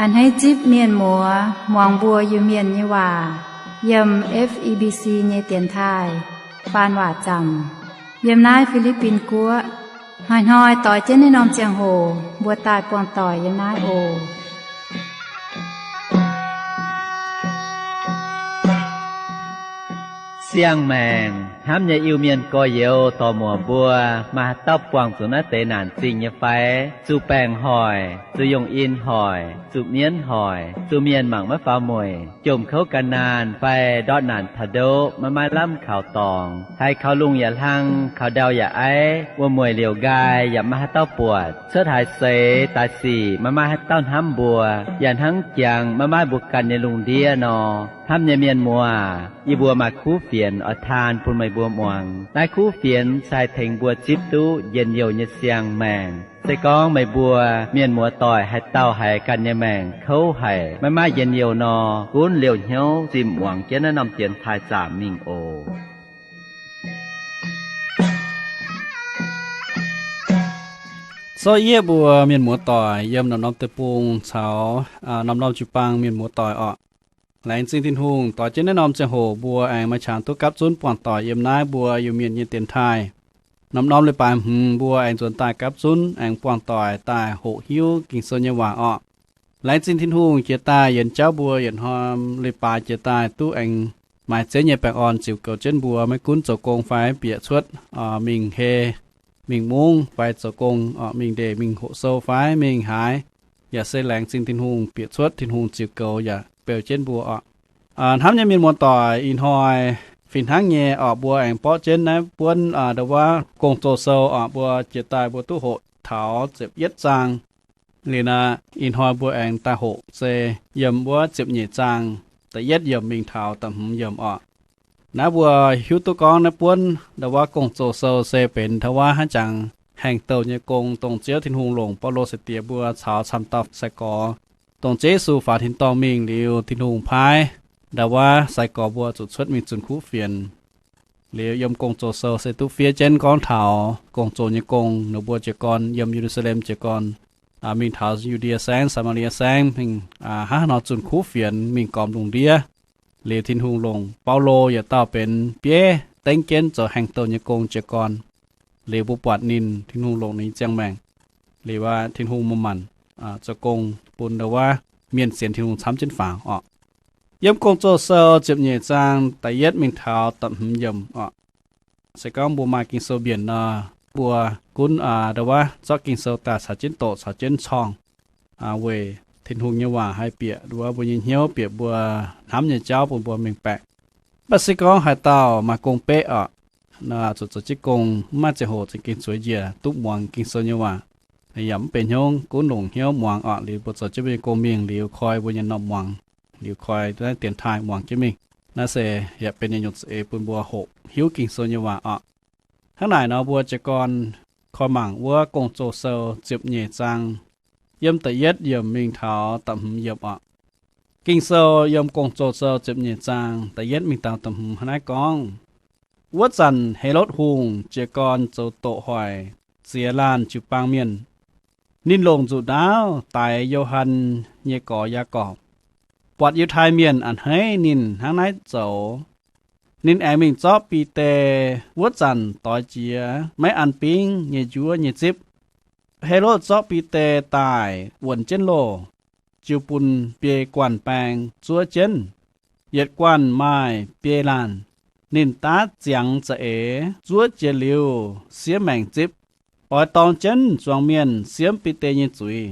A'hneiv zipv mienh muoz muangx mbuo Iu-Mienh nyei waac yiem F E B C nyei dienx taaih faan waac zaamc yiem naaiv Fi^li^bin Guoqv. Hnoi-hnoi doix jienv naaiv norm ziangh hoc mbuo daaih buangh doic yiem naaiv oc. Siang-maengc hnamv nyei Iu-Mienh gorx-youz dorc-muoc mbuo, maaih haaix dauh buangh zuqc naaiv deix naanc zingh nyei fai? Zuqc baengc hoic, zuqc yungh in hoic, zuqc mienv hoic, zuqc mienh mangc maiv faaux mueic, jomc kouv gan naanh fai ndortv naanc taux ndoqv maiv maaih lamh kaux dorngx, haiz kaux lungh yaac hlang, kaux ndau yaac aiv, wuom-mueic liouc nqaai yaac maiv maaih haaix dauh buatc, cuotv haaix seix daaih sic maiv maaih haaix dauh hnamv mbuo, yaac hnangv jangx maiv maaih mbuo ganh nyei lungh ndiev nor. Hnamv nyei mienh muoz, yie mbuo maaih kuv fienx oix taan bun meih mbuo muangx. Naaiv kuv fienx se haih tengx mbuo zipv duqv njien-youh nyei siang-maengc. Se gorngv meih mbuo mienh muoz-doic haaix dauh haiz ganh nyei maengc kouv haic, maiv maaih njien-youh nor, gunv liouh hnyouv zimh muangx jienv naaiv norm dienx taaih zaamc mingh oc. So yie mbuo mienh muoz-doic yiem norm-norm deic-bung caux norm-norm jiu-baang mienh muoz-doic orqc, laengz zingh Tin-Hungh doix jienv naaiv norm ziangh hoc mbuo aengx maaih qangx duqv gapv zunv buangh doic yiem naaiv mbuo Iu-Mienh nyei dienx taaih. Norm-norm leiz-baaix hmz mbuo aengx nzuonx daaih gapv zunv aengx buangh doic daaih hoqc hiuv Ging-Sou nyei waac orqc. Laengz zingh Tin-Hungh jiex daaih yienx jauv mbuo yietc norm leiz-baaix jiex daaih duqv aengx maaih zeiv nyei baengh orn ziux goux jienv mbuo, maiv gunv zoux gong fai bieqc cuotv mingh hei, mingh mungv fai zoux gong orqc, mingh ndeic mingh hoqc sou fai mingh haaix, yaac se laengz zingh Tin-Hungh bieqc cuotv Tin-Hungh ziux goux yaac beu jienv mbuo orqc. Hnamv nyei mienh muoz-doic, ih hnoi fih hnangv nyei orqc, mbuo aengx borqv jienv naaiv buonv ndo wuov Gong-Zoh Sou orqc, mbuo jiex daaih mbuo duqv hoqc taux ziepc yietv zaang. Liuz naaiv ih hnoi mbuo aengx daaih hoqc se yiem wuov ziepc nyeic zaang, da'yietv yiemc mingh taux da'hmz yiemc orqc. Naaiv mbuo hiuv duqv gorngv naaiv buonv ndo wuov Gong-Zoh Sou se benx taux wuov hnangv jangx haengh douh nyei gong, dongh Ziouv Tin-Hungh longc Baulo sai-diex mbuo caux camv dauh sai-gorx, dongh Ziouv Yesu faaux tin-dorngh mingh liuz, Tin-Hungh paaiv ndo wuov sai-gorx mbuo zuqc cuotv mingh zunh kuv fienx. Liuz yiem Gong-Zoh Sou se duqv fiev jienv gorngv taux gong-zoh nyei gong, ninh mbuo jiez gorn yiem Ye^lu^saa^lem jiez gorn, mingh taux Yu^ndie Saengv, Saa^maa^lie Saengv, mingh hnangv haaix nor zunh kuv fienx mingh gormx lungh ndiev. Liuz Tin-Hungh longc Baulo yietc dauh benx bieiv dengv jienv zoux haengh douh nyei gong jiez gorn. Liuz mbuo buatc ninh, Tin-Hungh longc ninh nyei ziangh maengc. Liuz aqv, Tin-Hungh mangc maanc zoux gong bun ndo wuov mienh sienx Tin-Hungh camv jienv faaux orqc. Yiem Gong-Zoh Sou ziepc nyeic zaang da'yietv mingh taux da'hmz yiemc orqc. Se gorngv mbuo maaih Ging-Sou mbienc nor, mbuo gunv ndo wuov zorqv Ging-Sou daaih caux jienv doqc, caux jienv corngh, weic Tin-Hungh nyei waac haih bieqc ndo wuov mbuo nyei hnyouv, bieqc mbuo hnamv nyei jauv bun mbuo mengh baeqc. Mv baac se gorngv haaix dauh maaih gong-beqv orqc, zuqc zoux jienv gong, mv maaih ziangh hoc za'gengh zueiz njiec duqv muangx Ging-Sou nyei waac, yaac mv benx hnyouv gunv longc hnyouv muangx orqc. Liuz mbuo zoux jienv mbuo nyei gong mingh liuz koi mbuo nyei norm muangx, liuz koi naaiv dienx taaih muangx jienv mingh. Naaiv se yaac benx yietc nyungc za'eix bun mbuo hoqc hiuv Ging-Sou nyei waac orqc. Hnangv naaic nor mbuo jiez gorn koi mangc wuov Gong-Zoh Sou ziepc nyeic zaang, yiem da'yietv yiemc mingh taux da'hmz yiemc orqc. Ging-Sou yiem Gong-Zoh Sou ziepc nyeic zaang da'yietv mingh taux da'hmz hnangv naaiv gorngv, Wuov zanc Helotv Hungh jiez gorn zoux doqc hoic ziex laanh jiu-baang mienh. Ninh longc nzuqc ndaauv daix Yo^han nyei gorx Yaagorpc. Buatc Yiutai Mienh a'hneiv ninh hnangv naaiv zoux, ninh aengx mingh zorqv Bide. Wuov zanc doix jiex maiv an bingv nyei njuov nyei zipv. Helotv zorqv Bide daaih wuonx jienv loh, jiu bun biei guanh baeng zuov jienv. Yietc guanh maaih biei laanh. Ninh daav ziangx za'eix zuov jiex liuz, siev maengc zipv, oix dorng jienv zuangx mienh siemv Bide nyei zuiz.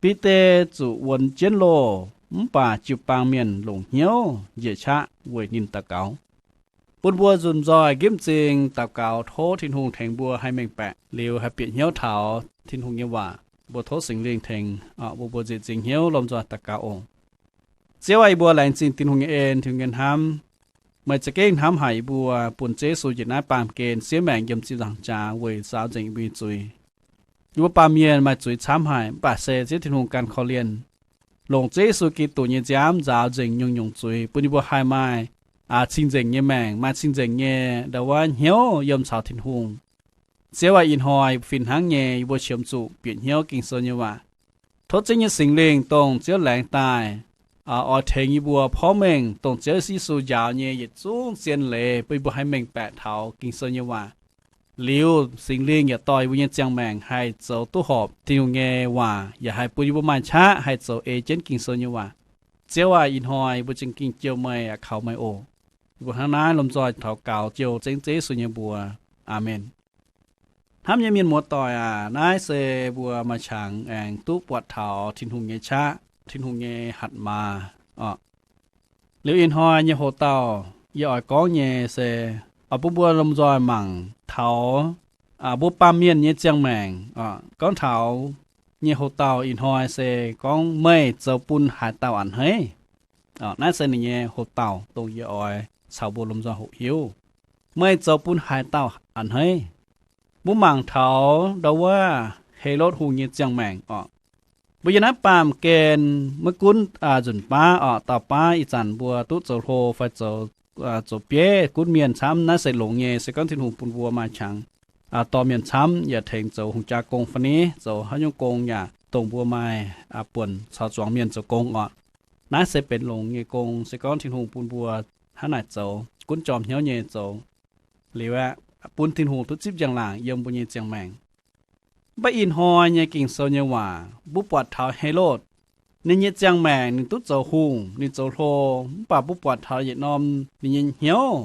Bide zuqc wuonx jienv loh, mv baac jiu-baang mienh longc hnyouv njiec qaqv weic ninh daux gaux. Bun mbuo nzunc nzoih nqimv m'zing daux gaux tov Tin-Hungh tengx mbuo haih mengh baeqc liuz haih bieqc hnyouv taux Tin-Hungh nyei waac. Mbuo tov Singx Lingh tengx mbuo mbuo nzieqc m'zing hnyouv lomh nzoih daux gaux oc. Ziouv aac, yie mbuo laengz zingh Tin-Hungh nyei en, Tin-Hungh nyei hnamv. Meih za'gengh hnamv haic yie mbuo, bun Ziouv Yesu njiec naaiv baamh gen siev maengc yiem ziepc nzaangc jaax weic nzaaux nzengc yie mbuo nyei zuiz. Yie mbuo baamh mienh maaih zuiz camv haic, mv baac se Ziouv Tin-Hungh ganh korv-lienh, longc Ziouv Yesu Giduc nyei nziaamv nzaaux nzengc nyungc-nyungc zuiz, bun yie mbuo haih maaih cing-nzengc nyei maengc, maaih cing-nzengc nyei ndo wuov hnyouv yiem caux Tin-Hungh. Ziouv aac, ih hnoi fih hnangv nyei yie mbuo qiemx zuqc bieqc hnyouv Ging-Sou nyei waac. Tov Ziouv nyei Singx Lingh dongh Ziouv laengz daaih oix tengx yie mbuo porv mengh dongh Ziouv Yesu njaaux nyei yietc zungv zien leiz bun yie mbuo haih mengh baeqc taux Ging-Sou nyei waac. Liuz Singx Lingh yaac dorh yie mbuo nyei ziangh maengc haih zoux duqv horpc Tin-Hungh nyei waac, yaac haih bun yie mbuo maaih qaqv haih zoux ei jienv Ging-Sou nyei waac. Ziouv aac, ih hnoi yie mbuo za'gengh jouh meih, kaux meih oc. Yie mbuo hnangv naaiv lomh nzoih taux gaux jouh Ziouv Yesu nyei mbuox. Aamen. Hnamv nyei mienh muoz-doic aac, naaiv se mbuo maaih qangx aengx duqv buatc taux Tin-Hungh nyei qaqv, Tin-Hungh nyei hatc maaz oc. Liuz ih hnoi nyei hoc-dauh yie oix gorngv nyei se oix bun mbuo lomh nzoih mangc taux mbuo baamh mienh nyei ziangh maengc. Gorngv taux nyei hoc-dauh ih hnoi se gorngv meih zoux bun haaix dauh a'hneiv. Naaiv se ninh nyei hoc-dauh dongh yie oix caux mbuo lomh nzoih hoqc hiuv. Meih zoux bun haaix dauh a'hneiv? Mbuo mangc taux ndau wuov Helotv Hungh nyei ziangh maengc oc. Mbuo yiem naaiv baamh gen maiv gunv nzunc baav oc, dauh baav ih zanc mbuo duqv zoux hlo fai zoux, zoux bieiv gunv mienh camv, naaiv se longx nyei. Se gorngv Tin-Hungh bun mbuo maaih qangx dorh mienh camv yaac tengx zoux hungh jaa gong fai ni zoux haaix nyungc gong yaac dongh mbuo maaih buonc caux zuangx mienh zoux gong oc. Naaiv se benx longx nyei gong. Se gorngv Tin-Hungh bun mbuo hnangv naaic zoux, gunv jorm hnyouv nyei zoux, liuz aeqv, bun Tin-Hungh duqv zipv njang-laangc yiem mbuo nyei ziangh maengc. Mv baac ih hnoi nyei Ging-Sou nyei waac mbuo buatc taux Helotv, ninh nyei ziangh maengc ninh duqv zoux hungh, ninh zoux hlo, mv baac mbuo buatc taux yietc norm ninh nyei hnyouv,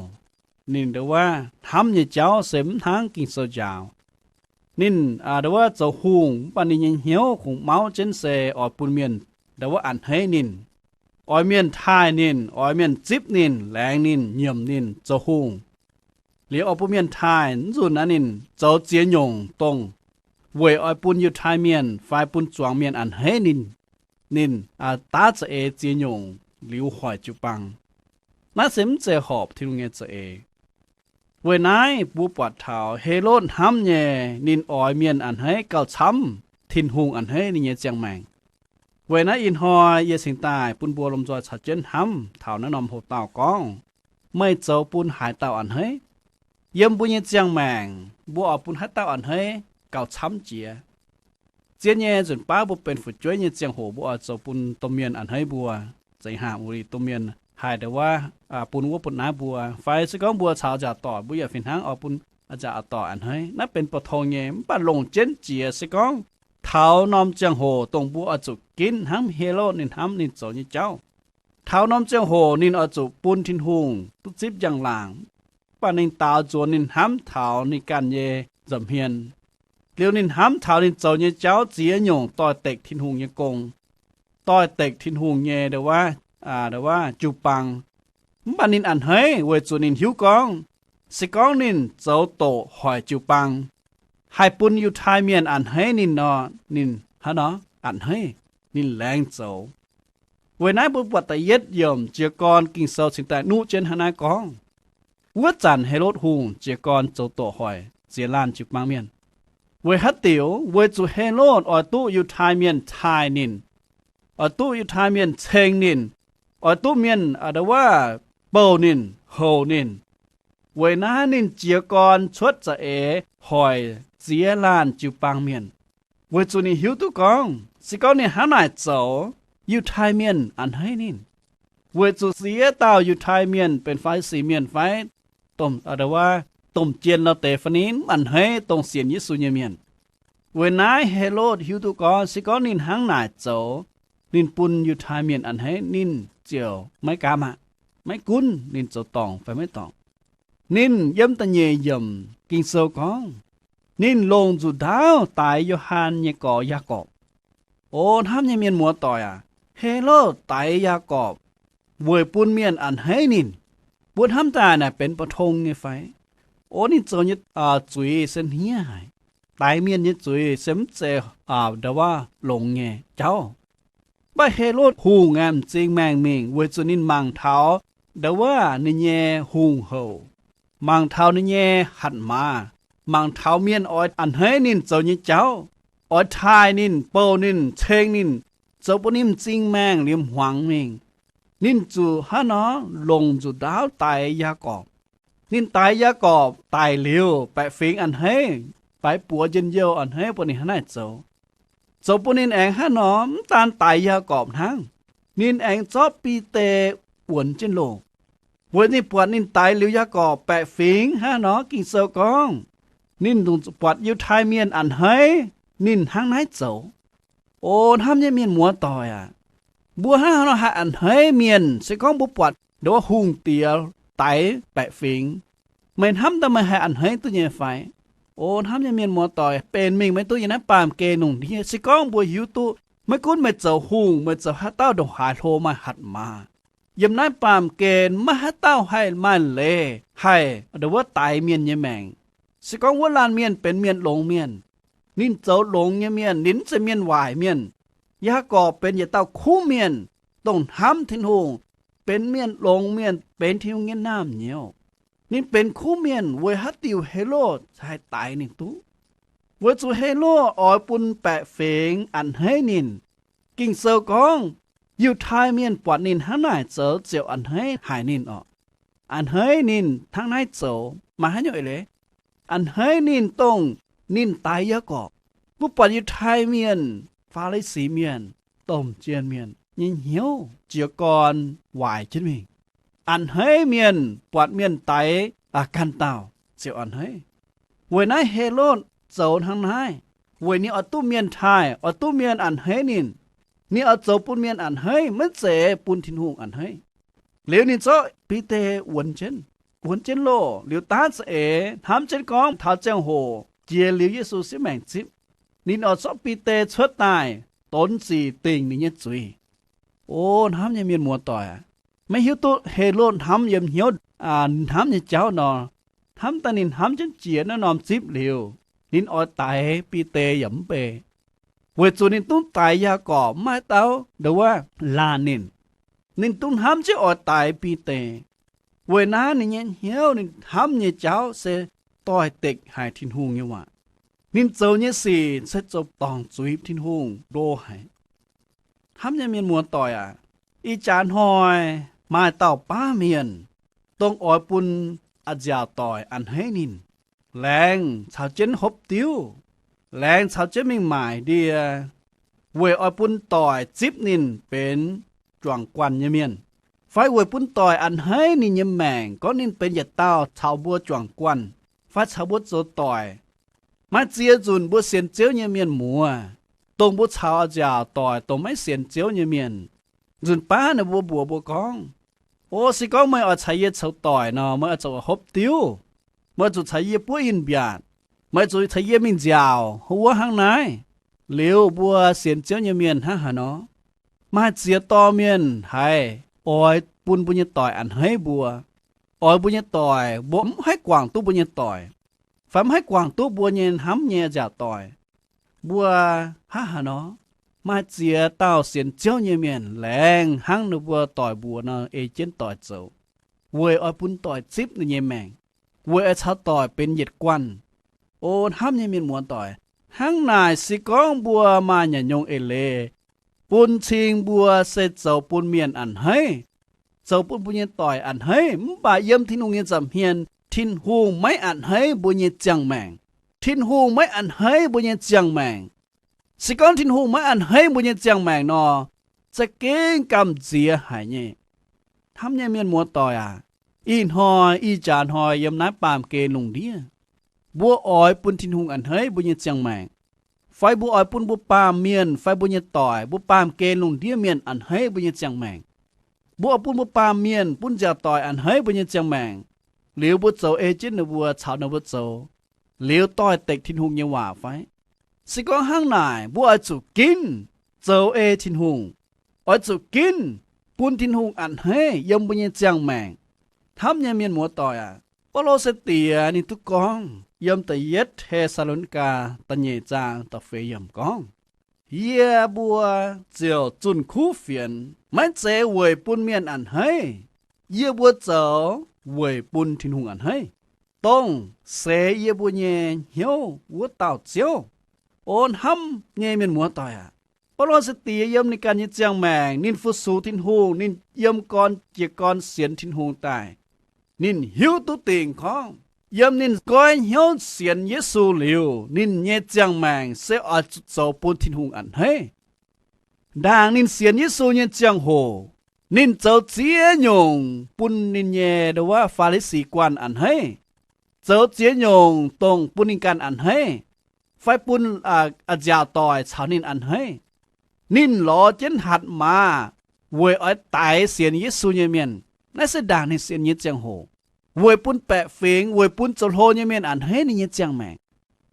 ninh ndau wuov hnamv nyei jauv se mv hnangv Ging-Sou njaaux. Ninh ndau wuov zoux hungh mv baac ninh nyei hnyouv kungx mauv jienv se oix bun mienh ndau wuov a'hneiv ninh, oix mienh taaih ninh, oix mienh zipv ninh, laengz ninh, nyiemc ninh zoux hungh. Liuz oix bun mienh taaih, mv nzunc naaiv ninh zoux ziex nyungc dongh weic oix bun Yiutai Mienh fai bun zuangx mienh a'hneiv ninh. Ninh daav za'eix ziex nyungc liuz hoic jiu-baang. Naaiv se mv zeiz horpc Tin-Hungh nyei za'eix. Weic naaiv mbuo buatc taux Helotv hnamv nyei, ninh oix mienh a'hneiv gauh camv Tin-Hungh a'hneiv ninh nyei ziangh maengc. Weic naaiv ih hnoi yie cingx daaih bun mbuo lomh nzoih caux jienv hnamv taux naaiv norm hoc-dauh gorngv, meih zoux bun haaix dauh a'hneiv? Yiem mbuo nyei ziangh maengc mbuo oix bun haaix dauh a'hneiv gauh camv jiex? Zien nyei nzunc baav mbuo benx fu'jueiv nyei ziangh hoc mbuo oix zoux bun domh mienh a'hneiv mbuo. Zeiz haac wuov domh mienh haih ndau wuov bun wuov bun naaiv mbuo, fai se gorngv mbuo caux a'nzaangc doic mbuo yaac fih hnangv oix bun a'nzaangc doic a'hneiv. Naaiv benx pou-tong nyei, mv baac longc jienv jiex se gorngv taux norm ziangh hoc dongh mbuo oix zuqc ginv hnangv Helotv ninh hnamv ninh zoux nyei jauv. Taux norm ziangh hoc ninh oix zuqc bun Tin-Hungh duqv zipv njang-laangc. Mv baac ninh daaux nzuonx ninh hnamv taux ninh ganh nyei nza'hmien, liuz ninh hnamv taux ninh zoux nyei jauv ziex nyungc doix-dekc Tin-Hungh nyei gong, doix-dekc Tin-Hungh nyei ndau wuov jiu-baang. Mv baac ninh a'hneiv weic zuqc ninh hiuv gorngv se gorngv ninh zoux doqc hoic jiu-baang, haih bun Yiutai Mienh a'hneiv ninh nor, ninh hnangv nor a'hneiv, ninh laengz zoux. Weic naaiv mbuo buatc da'yietv yiemc jiez gorn Ging-Sou cingx daaih nuqv jienv hnangv naaiv gorngv, wuov zanc Helotv Hungh jiez gorn zoux doqc hoic ziex laanh jiu-baang mienh. Weic haaix diuc? Weic zuqc Helotv oix duqv Yiutai Mienh taaih ninh, oix duqv Yiutai Mienh ceng ninh, oix duqv mienh ndau wuov bouh ninh, houc ninh. Weic naaiv ninh jiez gorn cuotv za'eix hoic ziex laanh jiu-baang mienh, weic zuqc ninh hiuv duqv gorngv se gorngv ninh hnangv naaic zoux, Yiutai Mienh a'hneiv ninh. Weic zuqc ziex dauh Yiutai Mienh benx Faa^li^si Mienh fai domh, wuov, domh jien lorh deix fai ni mv a'hneiv dongh sienx Yesu nyei mienh. Weic naaiv Helotv hiuv duqv gorngv se gorngv ninh hnangv naaic zoux, ninh bun Yiutai Mienh a'hneiv ninh ziouc maiv gaamv aqv. Maiv gunv ninh zoux dorngc fai maiv dorngc, ninh yiem da'nyeic yiemc Ging-Sou gorngv, ninh longc nzuqc ndaauv daix Yo^han nyei gorx Yaagorpc. O hnamv nyei mienh muoz-doic aac, Helotv daix Yaagorpc weic bun mienh a'hneiv ninh. Mbuo hnamv daaih naaic benx ba'tong nyei fai? O ninh zoux nyei zuiz se hniev haic. Daix mienh nyei zuiz se mv zeiz ndau wuov longx nyei jauv. Mv baac Helotv Hungh aeqv, m'zing maengh mingh weic zuqc ninh mangc taux ndau wuov ninh nyei hungh houc, mangc taux ninh nyei hatc maaz, mangc taux mienh oix a'hneiv ninh zoux nyei jauv, oix taaih ninh, bouh ninh, ceng ninh, zoux bun ninh m'zing maengh liemh hmuangx mingh. Ninh zuqc hnangv nor longc nzuqc ndaauv daix Yaagorpc. Ninh daix Yaagorpc daic liuz, baeqc fingx a'hneiv, baeqc buoz njien-youh a'hneiv bun ninh hnangv naaic zoux. zoux bun ninh aengx hnangv nor mv daan daix Yaagorpc hnangv. Ninh aengx zorqv Bide wuonx jienv loh, weic ninh buatc ninh daix liuz Yaagorpc baeqc fingx hnangv nor. Ging-Sou gorngv, ninh ndongc buatc Yiutai Mienh a'hneiv ninh hnangv naaiv zoux. O hnamv nyei mienh muoz-doic aac, mbuo hnangv haaix nor haih a'hneiv mienh? Se gorngv mbuo buatc nduov hungh diex daix baeqc fingx, meih hnamv daaih meih haih a'hneiv duqv nyei fai? O hnamv nyei mienh muoz-doic, benx mingh maiv duqv yiem naaiv baamh gen lungh ndiev. Se gorngv mbuo hiuv duqv maiv gunv meih zoux hungh, meih zoux haaix dauh ndongc haaix hlo maaih hatc maaz, yiem naaiv baamh gen maiv haaix dauh haih maaih leiz haih nduov daix mienh nyei maengc. Se gorngv wuov laanh mienh benx mienh longx mienh, ninh zoux longx nyei mienh, ninh mv zeiz mienh waaic mienh. Yaagorpc benx yietc dauh kuv mienh, dongh hnamv Tin-Hungh, benx mienh longx mienh, benx Tin-Hungh nyei naamh nyouz. Ninh benx kuv mienh weic haaix diuc Helotv haih daix ninh duqv? Weic zuqc Helotv oix bun baeqc fingx a'hneiv ninh. Ging-Sou gorngv, Yiutai Mienh buatc ninh hnangv naaic zoux ziouc a'hneiv haic ninh orqc. A'hneiv ninh hnangv naaiv zoux maaih haaix nyungc eix leiz? A'hneiv ninh dongh ninh daix Yaagorpc. Mbuo buatc Yiutai Mienh, Faa^li^si Mienh, domh jien mienh nyei hnyouv jiez gorn waaic jienv mingh. A'hneiv mienh buatc mienh daix ganh dauh ziouc a'hneiv. Weic naaiv Helotv zoux hnangv naaiv, weic ninh oix duqv mienh taaih, oix duqv mienh a'hneiv ninh. Ninh oix zoux bun mienh a'hneiv, maiv zeiz bun Tin-Hungh a'hneiv. Liuz ninh zorqv Bide wuonx jienv, wuonx jienv loh liuz, daav za'eix hnamv jienv gorngv taux ziangh hoc jiex liuz Yesu siev maengc zipv, ninh oix zorqv Bide cuotv daaih donx zic dingc ninh nyei zuiz. O hnamv nyei mienh muoz-doic aac, maiv hiuv duqv Helotv hnamv yiem hnyouv hnamv nyei jauv nor, hnamv daaih ninh hnamv jienv jiex naaiv norm zipv liuz, ninh oix daix Bide yaac mv bei, weic zuqc ninh dungv daix Yaagorpc, maiv dauh nduov laanh ninh. Ninh dungv hnamv jienv oix daix Bide. Weic naaiv ninh nyei hnyouv, ninh hnamv nyei jauv se doix-dekc haic Tin-Hungh nyei waac. Ninh zoux nyei sic se zoux dorngc zuiz Tin-Hungh ndo haic. Hnamv nyei mienh muoz-doic aac, ih jaax hnoi maaih dauh baav mienh, dongh oix bun a'nziaauc doic a'hneiv ninh, laengz caux jienv hopv diuv, laengz caux jienv mingh maaic ndie, weic oix bun doic zipv ninh benx juangc guanh nyei mienh, fai weic bun doic a'hneiv ninh nyei maengc, gorngv ninh benx yietc dauh caux mbuo juangc guanh, fai caux mbuo zoux doic. Maaih ziex nzunc mbuo sienx Ziouv nyei mienh muoz, dongh mbuo caux a'nziaauc doic dongh maiv sienx Ziouv nyei mienh, nzunc baav ninh mbuo mbuox mbuo gorngv, O, se gorngv meih oix caux yie coux doic nor, meih oix zuqc hopv diuv. Meih oix zuqc caux yie buov in-mbiaatc. Meih oix zuqc caux yie mingh nziaauc wuov hnangv naaiv. Liuz mbuo sienx Ziouv nyei mienh hnangv haaix nor? Maaih ziex dorh mienh haiz oix bun mbuo nyei doic a'hneiv mbuo, oix mbuo nyei doic, mbuo mv haih guangc duqv mbuo nyei doic, fai mv haih guangc duqv mbuo nyei hnamv nyei a'nziaauc doic. Mbuo hnangv haaix nor? Maaih ziex dauh sienx Ziouv nyei mienh laengz hnangv ninh mbuo doic mbuox nor ei jienv doic zoux, weic oix bun doic zipv ninh nyei maengc, weic oix caux doic benx yietc guanh. O hnamv nyei mienh muoz-doic, hnangv naaic se gorngv mbuo maaih nyanc nyongh eix leiz, bun cing mbuo se zoux bun mienh a'hneiv, zoux bun mbuo nyei doic a'hneiv, mv baac yiem Tin-Hungh nyei nza'hmien, Tin-Hungh maiv a'hneiv mbuo nyei ziangh maengc. Tin-Hungh maiv a'hneiv mbuo nyei ziangh maengc. Se gorngv Tin-Hungh maiv a'hneiv mbuo nyei ziangh maengc nor, za'gengh gamh nziex haic nyei. Hnamv nyei mienh muoz-doic aac, ih hnoi, ih jaax hnoi yiem naaiv baamh gen lungh ndiev, mbuo oix bun Tin-Hungh a'hneiv mbuo nyei ziangh maengc, fai mbuo oix bun mbuo baamh mienh fai mbuo nyei doic, mbuo baamh gen lungh ndiev mienh a'hneiv mbuo nyei ziangh maengc? Mbuo oix bun mbuo baamh mienh, bun nziaauc doic a'hneiv mbuo nyei ziangh maengc, liuz mbuo zoux ei jienv ninh mbuo, caux ninh mbuo zoux, liuz doix-dekc Tin-Hungh nyei waac fai? Se gorngv hnangv naaic, mbuo oix zuqc ginv zoux ei Tin-Hungh, oix zuqc ginv bun Tin-Hungh a'hneiv yiem mbuo nyei ziangh maengc. Hnamv nyei mienh muoz-doic aac, Baulo sai-diex ninh duqv gorngv yiem da'yietv Te^saa^lo^ni^gaa da'nyeic zaang da'feix yiemc gorngv, Yie mbuo ziouc zunh kuv fienx, maiv zeiz weic bun mienh a'hneiv. Yie mbuo zoux weic bun Tin-Hungh a'hneiv, dongh seix yie mbuo nyei hnyouv wuov dauh Ziouv. O hnamv nyei mienh muoz-doic aac, Baulo sai-diex yiem ninh ganh nyei ziangh maengc, ninh fu-sux Tin-Hungh, ninh yiem gorn jiez gorn sienx Tin-Hungh daaih, ninh hiuv duqv dingc gorngv, Yiem ninh goiv hnyouv sienx Yesu liuz, ninh nyei ziangh maengc se oix zuqc zoux bun Tin-Hungh a'hneiv. Ndaangc ninh sienx Yesu nyei ziangh hoc, ninh zoux ziex nyungc bun ninh nyei ndo wuov Faa^li^si guanh a'hneiv, zoux ziex nyungc dongh bun ninh ganh a'hneiv, fai bun nziaauc doic caux ninh a'hneiv. Ninh lorz jienv hatc maaz weic oix daix sienx Yesu nyei mienh. Naaiv se ndaangc ninh sienx nyei ziangh hoc, weic bun baeqc fingx, weic bun zoux hlo nyei mienh a'hneiv ninh nyei ziangh maengc.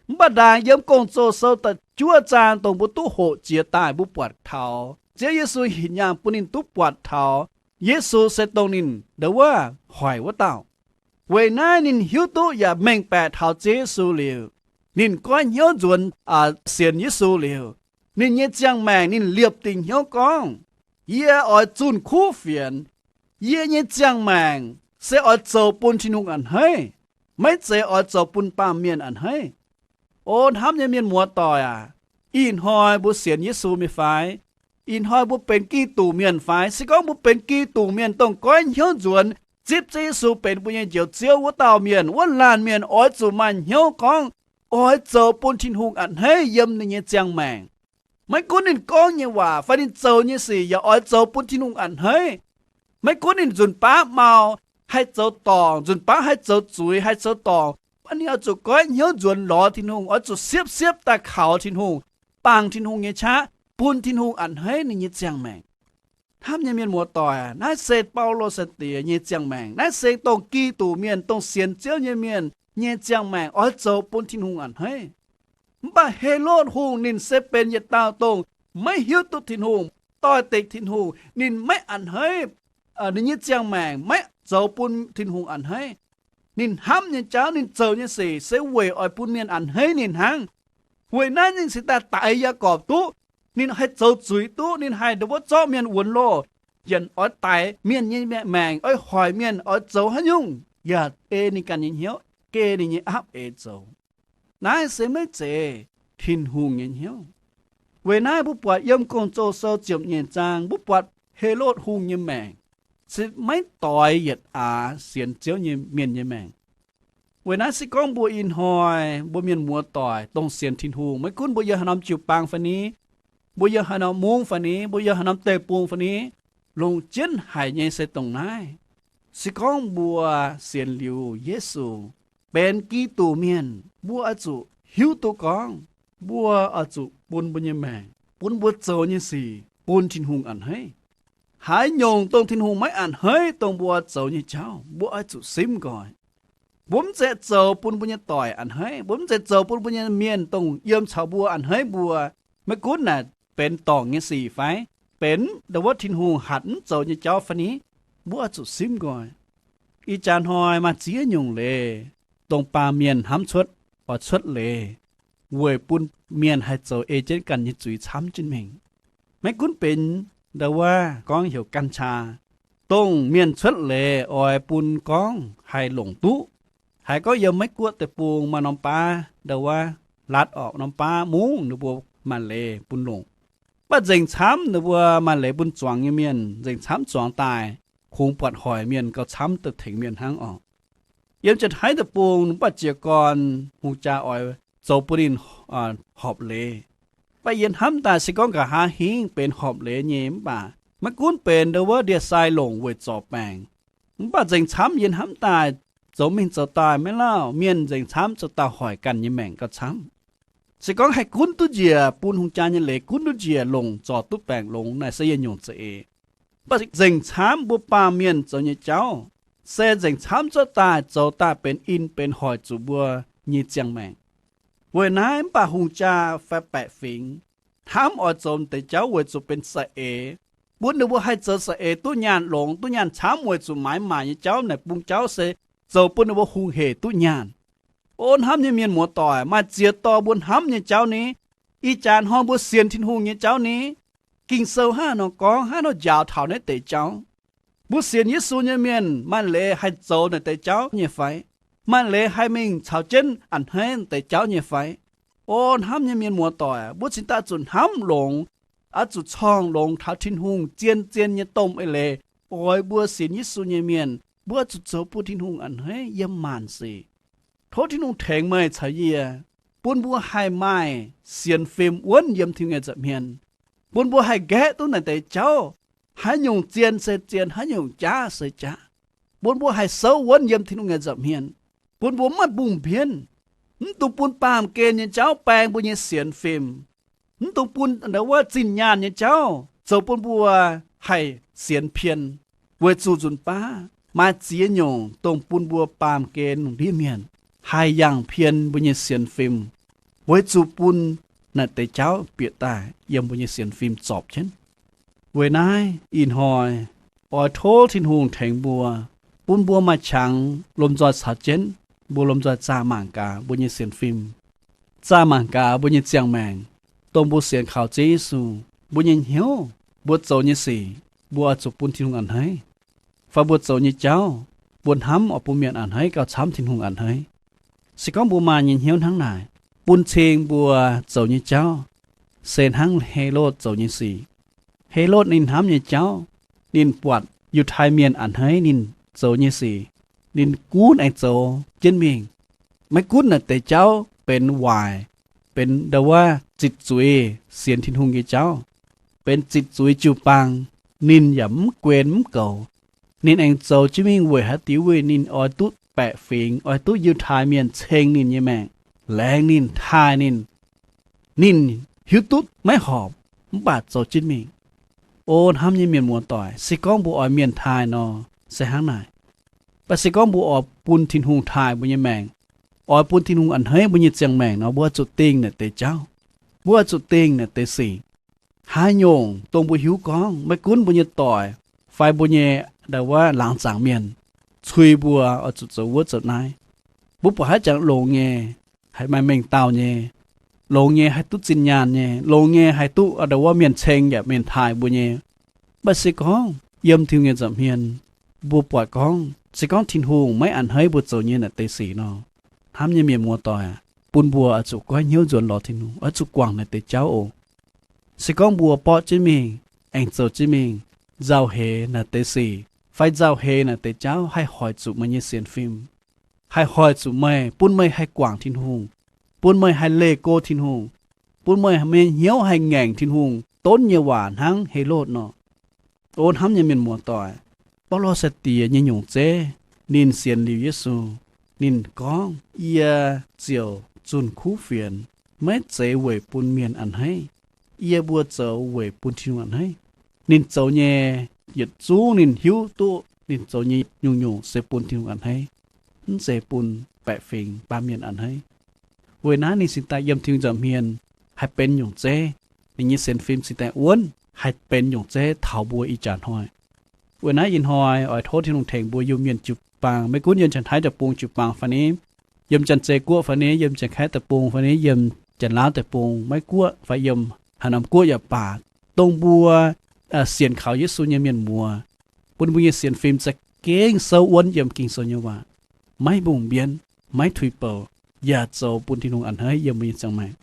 Mv baac ndaangc yiem Gong-Zoh sou da'juov zaang dongh mbuo duqv hoqc jiex daaih, mbuo buatc taux Ziouv Yesu hinc nyaanh bun ninh duqv buatc taux Yesu se dongh ninh ndo wuov hoic wuov dauh. Weic naaiv ninh hiuv duqv yaac mengh baeqc taux Ziouv Yesu liuz, ninh goiv hnyouv nzuonx sienx Yesu liuz, ninh nyei ziangh maengc ninh liepc dingc hnyouv gorngv, Yie oix zunh kuv fienx. Yie nyei ziangh maengc se oix zoux bun Tin-Hungh a'hneiv, maiv zeiz oix zoux bun baamh mienh a'hneiv. O hnamv nyei mienh muoz-doic aac, ih hnoi mbuo sienx Yesu mi'aqv fai? Ih hnoi mbuo benx Giduc mienh fai? Se gorngv mbuo benx Giduc mienh dongh goiv hnyouv nzuonx zipv Ziouv Yesu benx mbuo nyei Njoux Ziouv wuov dauh mienh, wuov laanh mienh oix zuqc maaih hnyouv gorngv oix zoux bun Tin-Hungh a'hneiv yiem ninh nyei ziangh maengc. Maiv gunv ninh gorngv nyei waac fai ninh zoux nyei sic yaac oix zoux bun Tin-Hungh a'hneiv. Maiv gunv ninh nzunc baav mau, haih zoux dorngc, nzunc baav haih zoux zuiz, haih zoux dorngc, mv baac ninh oix zuqc goiv hnyouv nzuonx lorz Tin-Hungh, oix zuqc siepv-siepv daaih kaux Tin-Hungh, bangc Tin-Hungh nyei qaqv, bun Tin-Hungh a'hneiv ninh nyei ziangh maengc. Hnamv nyei mienh muoz-doic, naaiv se Baulo sai-diex nyei ziangh maengc. Naaiv se dongh Giduc mienh, dongh sienx Ziouv nyei mienh nyei ziangh maengc, oix zoux bun Tin-Hungh a'hneiv. Mv baac Helotv Hungh ninh se benx yietc dauh dongh maiv hiuv duqv Tin-Hungh, doix-dekc Tin-Hungh, ninh maiv a'hneiv. Ninh nyei ziangh maengc maiv zoux bun Tin-Hungh a'hneiv. Ninh hnamv nyei jauv, ninh zoux nyei sic se weic oix bun mienh a'hneiv ninh hnangv. Weic naaiv ninh cingx daaih daix Yaagorpc duqv. Ninh haih zoux zuiz duqv, ninh haih ndo wuov zorqv mienh wuonx loh, yienc oix daix mienh nyei maengc, oix hoic mienh oix zoux haaix nyungc yaac ei ninh ganh nyei hnyouv, geh ninh nyei aapv eix zoux. Naaiv se maiv zeiz Tin-Hungh nyei hnyouv. Weic naaiv mbuo buatc yiem Gong-Zoh sou ziepc nyeic zaang mbuo buatc Helotv Hungh nyei maengc se maiv doix yietc aax sienx Ziouv nyei mienh nyei maengc. Weic naaiv se gorngv mbuo ih hnoi mbuo mienh muoz-doic dongh sienx Tin-Hungh, maiv gunv mbuo yiem haaix norm jiu-baang fai ni, mbuo yiem haaix norm mungv fai ni, mbuo yiem haaix norm deic-bung fai ni, longc jienv haic nyei se dongh naaiv. Se gorngv mbuo sienx liuz Yesu, benx Giduc mienh, mbuo oix zuqc hiuv duqv gorngv mbuo oix zuqc bun mbuo nyei maengc, bun mbuo zoux nyei sic bun Tin-Hungh a'hneiv. Haaix nyungc dongh Tin-Hungh maiv a'hneiv dongh mbuo zoux nyei jauv, mbuo oix zuqc simv nqoi. Mbuo mv zeiz zoux bun mbuo nyei doic a'hneiv, mbuo mv zeiz zoux bun mbuo nyei mienh dongh yiem caux mbuo a'hneiv mbuo. Maiv gunv naaic benx dorngc nyei sic fai benx ndo wuov Tin-Hungh hatc mv zoux nyei jauv fai ni, mbuo oix zuqc simv nqoi. Ih jaax hnoi maaih ziex nyungc leiz dongh baamh mienh hnamv cuotv, oix cuotv leiz weic bun mienh haih zoux ei jienv ganh nyei zuiz camv jienv mingh. Maiv gunv benx ndo wuov gorngv heuc กัญชา, dongh mienh cuotv leiz oix bun gorngv haih longc duqv. Haiz gorngv yiem Meiv-Guoqv deic-bung maaih norm baav ndo wuov latv orqc, norm baav mungv ninh mbuo maaih leiz bun longc. Mv baac nzengc camv ninh mbuo maaih leiz bun zuangx nyei mienh nzengc camv zuangx daaih, kungx buatc hoic mienh gauh camv daaih tengx mienh hnangv orqc. Yiem Janx-Taiv deic-bung mv baac jiez gorn hungh jaa oix zoux bun ninh horpc leiz. Mv baac yie hnamv daaih se gorngv nqa'haav hingv benx horpc leiz nyei mv baac maiv gunv benx ndo wuov ndie-sai longc weic zorc baengc. Mv baac nzengc camv yie hnamv daaih zoux mingh zoux daaih maiv lauh mienh nzengc camv zoux daaih hoic ganh nyei maengc gauh camv. Se gorngv haih gunv duqv njiec bun hungh jaa nyei leiz gunv duqv njiec longc zorc duqv baengc longx naaic se yietc nyungc za'eix. Mv baac nzengc camv mbuo baamh mienh zoux nyei jauv se nzengc camv zorqv daaih zoux daaih benx in benx hoic zuqc mbuo nyei ziangh maengc. Weic naaiv mv baac hungh jaa fai baeqc fingx hnamv oix zoux deix jauv weic zuqc benx za'eix, bun ninh mbuo haih zoux za'eix duqv nyaanh longx duqv nyaanh camv weic zuqc maaiz maaic nyei jauv naaic bung jauv se zoux bun ninh mbuo hungh heic duqv nyaanh. O hnamv nyei mienh muoz-doic, maaih ziex dorh mbuo hnamv nyei jauv ni. Ih jaax hnoi mbuo sienx Tin-Hungh nyei jauv ni. Ging-Sou hnangv haaix nor gorngv, hnangv haaix nor njaaux taux naaiv deix jauv? Mbuo sienx Yesu nyei mienh maaih leiz haih zoux naaic deix jauv nyei fai? Maaih leiz haih mingh caux jienv a'hneiv deix jauv nyei fai? O hnamv nyei mienh muoz-doic, mbuo cingx daaih zuqc hnamv longx, oix zuqc corngh longx taux Tin-Hungh zien-zien nyei domh eix leiz oix mbuo sienx Yesu nyei mienh, mbuo zuqc zoux bun Tin-Hungh a'hneiv yiem maanc sic. Tov Tin-Hungh tengx meih caux yie, bun mbuo haih maaih sienx fim wuonv yiem Tin-Hungh nyei nza'hmien, bun mbuo haih nqaeqv duqv naaic deix jauv, haaix nyungc zien se zien, haaix nyungc jaav se jaav, bun mbuo haih souv wuonv yiem Tin-Hungh nyei nza'hmien, bun mbuo maiv mbungh mbienv, mv dungx bun baamh gen nyei jauv baeng mbuo nyei sienx fim, mv dungx bun ndau wuov zinh nyaanh nyei jauv zoux bun mbuo haih sienx pien, weic zuqc nzunc baav maaih ziex nyungc dongh bun mbuo baamh gen lungh ndiev mienh haih yangh pien mbuo nyei sienx fim, weic zuqc bun naaic deix jauv bieqc daaih yiem mbuo nyei sienx fim zorpc jienv. Weic naaiv ih hnoi oix tov Tin-Hungh tengx mbuo, bun mbuo maaih qangx lomh nzoih caux jienv, mbuo lomh nzoih zaah mangc gaax mbuo nyei sienx fim, zaah mangc gaax mbuo nyei ziangh maengc, dongh mbuo sienx kaux Ziouv Yesu, mbuo nyei hnyouv, mbuo zoux nyei sic, mbuo oix zuqc bun Tin-Hungh a'hneiv, fai mbuo zoux nyei jauv, mbuo hnamv oix bun mienh a'hneiv gauh camv Tin-Hungh a'hneiv. Se gorngv mbuo maaih nyei hnyouv hnangv naaic, bun cing mbuo zoux nyei jauv se hnangv Helotv zoux nyei sic. Helotv ninh hnamv nyei jauv, ninh buatc Yiutai Mienh a'hneiv ninh zoux nyei sic, ninh gunv aengx zoux jienv mingh. Maiv gunv naaic deix jauv benx waaic, benx ndau wuov zitc zuiz sienx Tin-Hungh nyei jauv, benx zitc zuiz jiu-baang, ninh yaac mv guen mv goux. Ninh aengx zoux jienv mingh weic haaix diuc? Weic ninh oix duqv baeqc fingx, oix duqv Yiutai Mienh ceng ninh nyei maengc, laengz ninh, taaih ninh. Ninh hiuv duqv maiv horpc, mv baac zoux jienv mingh. O hnamv nyei mienh muoz-doic, se gorngv mbuo oix mienh taaih nor, se hnangv naaic. Mv baac se gorngv mbuo oix bun Tin-Hungh taaih mbuo nyei maengc, oix bun Tin-Hungh a'hneiv mbuo nyei ziangh maengc nor, mbuo oix zuqc dingh naaic deix jauv. Mbuo oix zuqc dingh naaic deix sic. Haaix nyungc dongh mbuo hiuv gorngv maiv gunv mbuo nyei doic fai mbuo nyei ndau wuov laangz zaangc mienh cui mbuo oix zuqc zoux wuov zoux naaiv, mbuo buatc haaix jangx longx nyei, haih maaih mengh dauh nyei, longx nyei haih duqv zinh nyaanh nyei, longx nyei haih duqv ndau wuov mienh ceng yaac mienh taaih mbuo nyei. Mv baac se gorngv yiem Tin-Hungh nyei nza'hmien, mbuo buatc gorngv se gorngv Tin-Hungh maiv a'hneiv mbuo zoux nyei naaic deix sic nor, hnamv nyei mienh muoz-doic, bun mbuo oix zuqc goiv hnyouv nzuonx lorz Tin-Hungh, oix zuqc guangc naaic deix jauv oc. Se gorngv mbuo borqv jienv mingh, aengx zoux jienv mingh, nzauh heix naaic deix sic fai nzauh heix naaic deix jauv haih hoic zuqc meih nyei sienx fim, haih hoic zuqc meih, bun meih haih guangc Tin-Hungh, bun meih haih leih go Tin-Hungh, bun meih nyei hnyouv haih ngaengc Tin-Hungh donv nyei waac hnangv Helotv nor. O hnamv nyei mienh muoz-doic, Baulo sai-diex nyei nyungc zeiv, ninh sienx liuz Yesu, ninh gorngv, yie ziouc zunh kuv fienx, maiv zeiz weic bun mienh a'hneiv. Yie mbuo zoux weic bun Tin-Hungh a'hneiv. Ninh zoux nyei yietc zungv ninh hiuv duqv ninh zoux nyei nyungc-nyungc se bun Tin-Hungh a'hneiv, mv zeiz bun baeqc fingx baamh mienh a'hneiv. Weic naaiv ninh cingx daaih yiem Tin-Hungh nza'hmien haih benx nyungc zeiv. Ninh nyei sienx fim cingx daaih wuonv haih benx nyungc zeiv taux mbuo ih jaax hnoi. Weic naaiv ih hnoi oix tov Tin-Hungh tengx mbuo Iu-Mienh jiu-baang, maiv gunv yiem Janx-Taiv deic-bung jiu-baang fai ni, yiem Janx-Zei Guoqv fai ni, yiem Janx-Kaeqv deic-bung fai ni, yiem Janx-Laauv deic-bung, Meiv Guoqv fai yiem haaix norm guoqv yaac baac, dongh mbuo sienx kaux Yesu nyei mienh muoz, bun mbuo nyei sienx fim za'gengh souv wuonv yiem Ging-Sou nyei waac, maiv mbungh mbienv, maiv tuix bouc, yaac zoux bun Tin-Hungh a'hneiv yiem mbuo nyei ziangh maengc.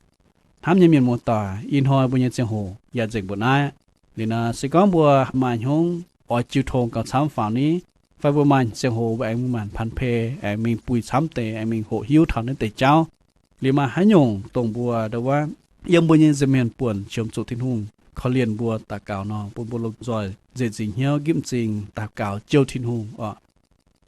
Hnamv nyei mienh muoz-doic, ih hnoi mbuo nyei ziangh hoc yaac nzengc mbuoqc naaiv. Liuz nor, se gorngv mbuo maaih hnyouv oix jiu tong gauh camv faaux ni, fai mbuo maaih ziangh hoc mbuo aengx mingh maanc พันเพ aengx mingh buih camv deix, aengx mingh hoqc hiuv taux naaiv deix jauv. Liuz maaih haaix nyungc dongh mbuo ndau wuov yiem mbuo nyei nza'hmien buonc qiemx zuqc Tin-Hungh korv-lienh mbuo daux gaux nor, bun mbuo lomh nzoih nzieqc nzingc hnyouv nqipv m'zing daux gaux jouh Tin-Hungh oc.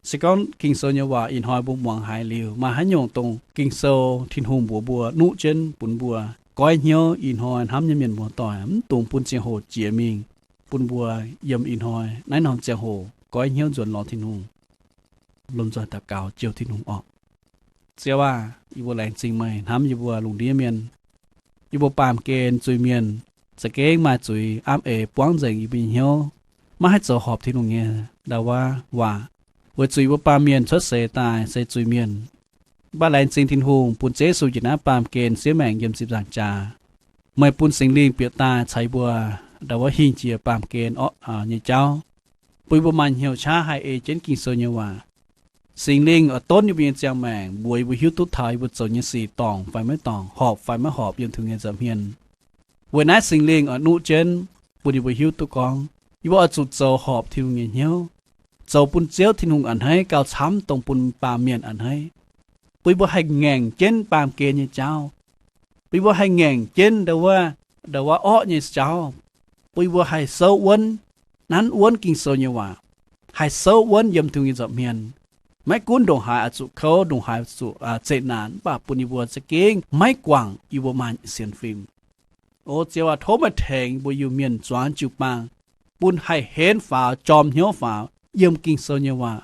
Se gorngv Ging-Sou nyei waac ih hnoi mbuo muangx haiz liuz, maaih haaix nyungc dongh Ging-Sou Tin-Hungh mbuox mbuo, nuqv jienv bun mbuo goiv hnyouv, ih hnoi hnamv nyei mienh muoz-doic, mv dungx bun ziangh hoc jiex mingh, bun mbuo yiem ih hnoi naaiv norm ziangh hoc goiv hnyouv nzuonx lorz Tin-Hungh. Lomh nzoih daux gaux jouh Tin-Hungh oc. Ziouv aah! Yie mbuo laengz zingh meih hnamv yie mbuo lungh ndiev mienh. Yie mbuo baamh gen zuiz-mienh za'gengh maaih zuiz aapv eix buangv nzengc yie mbuo nyei hnyouv, maiv haih zoux horpc Tin-Hungh nyei ndau wuov waac, weic zuqc yie mbuo baamh mienh cuotv seix daaih se zuiz-mienh. Mv baac laengz zingh Tin-Hungh bun Ziouv Yesu njiec naaiv baamh gen siev maengc yiem ziepc nzaangc jaax. Meih bun Singx Lingh bieqc daaih caux yie mbuo ndau wuov hingh jiex baamh gen orqv nyei jauv, bun yie mbuo maaih hnyouv qaqv haih ei jienv Ging-Sou nyei waac. Singx Lingh oix donv yie mbuo nyei ziangh maengc, mbuox yie mbuo hiuv duqv taux yie mbuo zoux nyei sic dorngc fai maiv dorngc, horpc fai maiv horpc yiem Tin-Hungh nyei nza'hmien. Weic naaiv Singx Lingh oix nuqv jienv bun yie mbuo hiuv duqv gorngv yie mbuo oix zuqc zoux horpc Tin-Hungh nyei hnyouv, zoux bun Ziouv Tin-Hungh a'hneiv gauh camv dongh bun baamh mienh a'hneiv. bun yie mbuo haih ngaengc jienv baamh gen nyei jauv, bun yie mbuo haih ngaengc jienv ndau wuov, ndau wuov orqv nyei jauv, bun yie mbuo haih souv wuonv, nanv wuonv Ging-Sou nyei waac, haih souv wuonv yiem Tin-Hungh nyei nza'hmien. Maiv gunv ndongc haaix oix zuqc kouv, ndongc haaix zuqc zeqc naanc, mv baac bun yie mbuo za'gengh maiv guangc yie mbuo maaih sienx fim. O Ziouv aac, tov meih tengx mbuo Iu-Mienh zuangx jiu-baang, bun haih henv faaux, jorm hnyouv faaux yiem Ging-Sou nyei waac,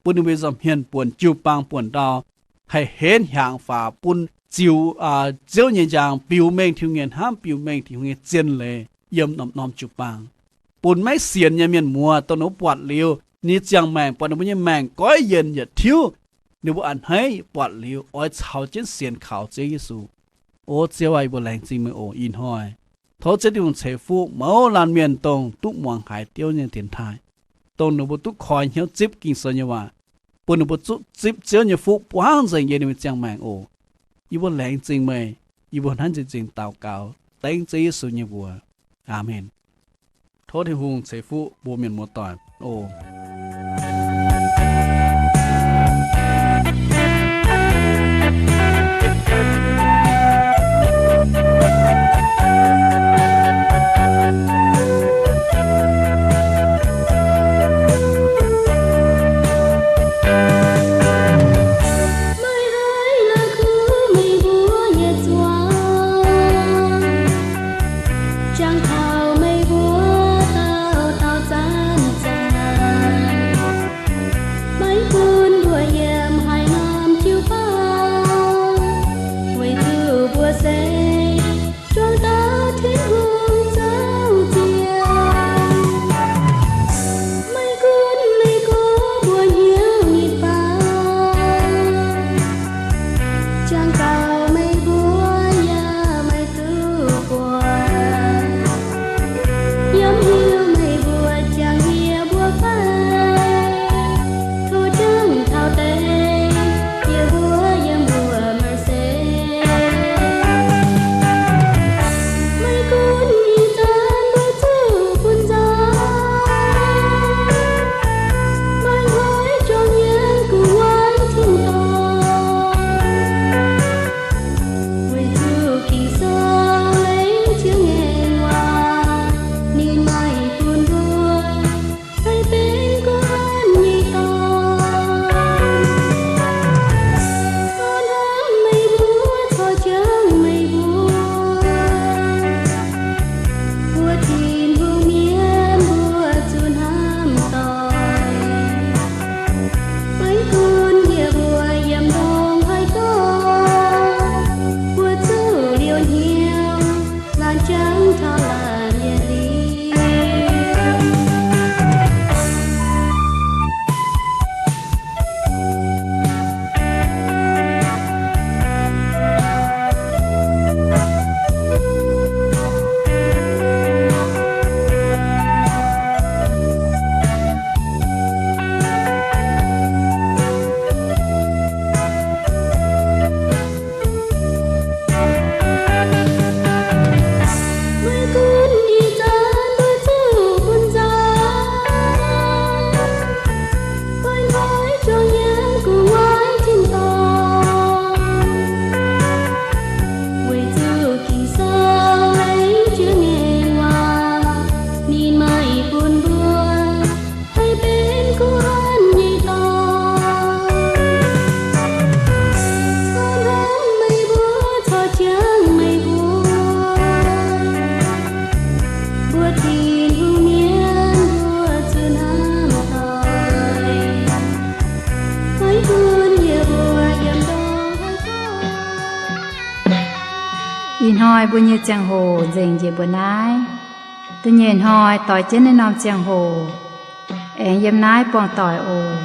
bun ninh mbuo nza'hmien buonc jiu-baang buonc ndau haih henv hiaangx faaux, bun ziux Ziouv nyei njang, biux mengh Tin-Hungh nyei hnamv, biux mengh Tin-Hungh nyei zien leiz yiem norm-norm jiu-baang, bun maiv sienx nyei mienh muoz dongh ninh mbuo buatc liuz, ninh nyei ziangh maengc, buatc ninh mbuo nyei maengc goiv yienc yietc tiuv, ninh mbuo a'hneiv buatc liuz oix caux jienv sienx kaux Ziouv Yesu. O Ziouv aac, yie mbuo laengz zingh meih oc. Ih hnoi tov Ziouv Tin-Hungh ceix fuqv mouz laanh mienh dongh duqv muangx haiz Ziouv nyei dienx taaih, dongh ninh mbuo duqv koi hnyouv zipv Ging-Sou nyei waac, bun ninh mbuo duqv zipv Ziouv nyei fuqv buangv nzengc yiem ninh mbuo nyei ziangh maengc oc. Yie mbuo laengz zingh meih. Yie mbuo hnamv nzengc daux gaux dengv Ziouv Yesu nyei mbuox. Aamen. Tov Tin-Hungh ceix fuqv mbuo mienh muoz-doic oc. Meih haih la'kuqv meih mbuo nyei zuangx, jangx taux meih mbuo dauh dauh zanc zanc. Maiv gunv mbuo yiem haaix norm jiu-baang, weic zuqc mbuo se juangc dauh Tin-Hungh zouv ziex. Maiv gunv meih gorngv mbuo hnyouv nyei faah, jangx gaux meih mbuo yaac maiv duqv buatc. Yiem heuc meih mbuo jangx yie mbuo fai? Tov jangx taux deix yie mbuo yiem mbuo maiv se. Maiv gunv ih zanc mbuo zuqc bun nzauh, maiv hnoi juangc yiem gu'nguaaic tin-dorngh. Weic zuqc Ging-Sou lengc jiex ngaengc waac, ninh maaih bun mbuo haih benx gu'nguaaic nyei dorngx. Tov hnamv meih mbuo, tov jangx meih mbuo, mbuo Tin-Hungh mienh mbuo zuqc hnamv doic. Maiv gunv yie mbuo yiem ndongc haaix dorngx, mbuo zuqc liouh hnyouv laanh jangx taux laanh yietc liuz. Maiv gunv ih zanc mbuo zuqc bun nzauh, maiv hnoi juangc yiem gu'nguaaic tin-dorngh. Weic zuqc Ging-Sou lengc jiex ngaengc waac, ninh maaih bun mbuo haih benx gu'nguaaic nyei dorngx. Tov hnamv meih mbuo, tov jangx meih mbuo, mbuo Tin-Hungh mienh mbuo zuqc hnamv doic. Maiv gunv yie mbuo yiem ndongc haaix dorngx. Ih hnoi mbuo nyei ziangh hoc nzengc njiec mbuo naaiv. Da'nyeic hnoi doix jienv naaiv norm ziangh hoc, aengx yiem naaiv buangh doic oc.